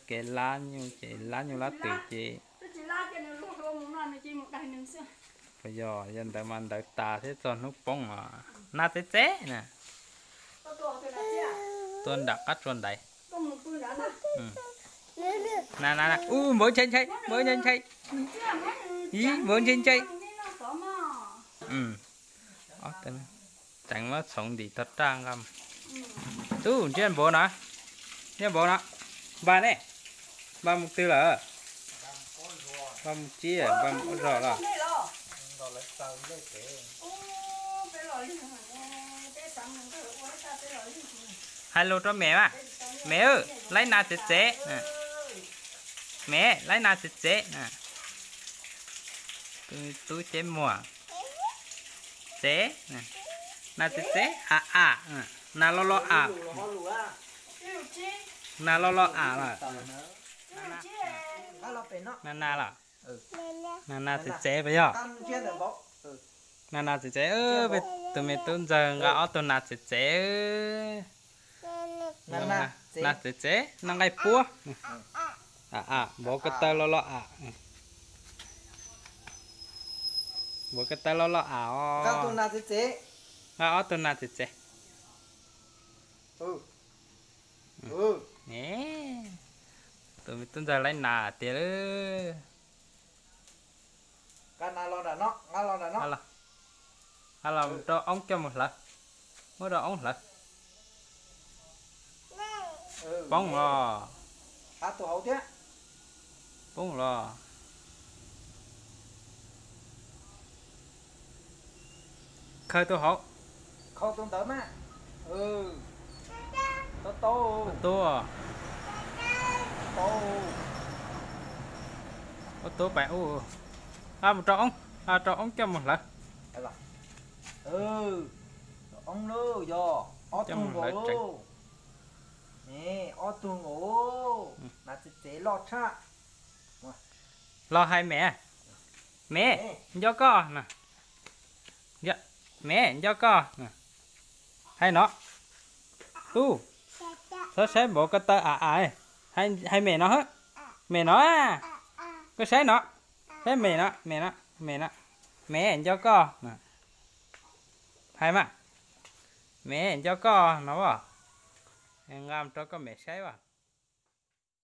Kev lab nyuj ces lab nyuj lab twm ces, yog, yog ntawd mas ntawd tas thiab txog hnub poob os. Nas txev txev na. Tuaj nram qab tsua ntaiv. Na, na, na, u, npawv ntshai ntshai, npawv ntshai ntshai. Ib, npawv ntshai ntshai. Tseev muab txhoov ntim tog raj nqa. Tub, ntsiab npaum no, ntsiab npaum no. Npaj ne, npaj mus twg lawm? Npaj mus tsiab, npaj mus ua zog los? Hais lus rau Mem mas, Mem, laib nas txev txev. Mem, laib nas txev txev. Tub ceb muag. Txev, nas txev txev, a a, nas lo lo a. Nas lo lo a lawm. Nas nas los? Nas nas txev txev puas yog? Nas nas txev txev, peb tus me tub ntxawg nqa ob tug nas txev txev. Nas txev txev, nas nqaij puab. Npaum ko taw lo lo a. Npaum ko taw lo lo a os. Nqa ob tug nas txev txev. Tus me tub ntxawg laib nas tiag lawm. Los, los rau oob coj mus hlawv. Muab rau oob hlawv. Poob los? Poob los? Khaws tus hauv. Tub, ua tub pais ub. Mus rau oob, rau oob coj mus hlawv. Oob lauj, yog ob tug nkaus lauj. Ob tug nkaus, nas txev txev loj tshaj. Los hais Mem, Mem, nco koj. Mem, nco koj. Hais no. Tub, txhob saib npaum ko taw a a. Hais Mem no, Mem no. Koj saib no, saib Mem no, Mem no, Mem no. Mem, nco koj. Hais mas, Mem, nco koj no as. Nqa rau koj Mem saib as.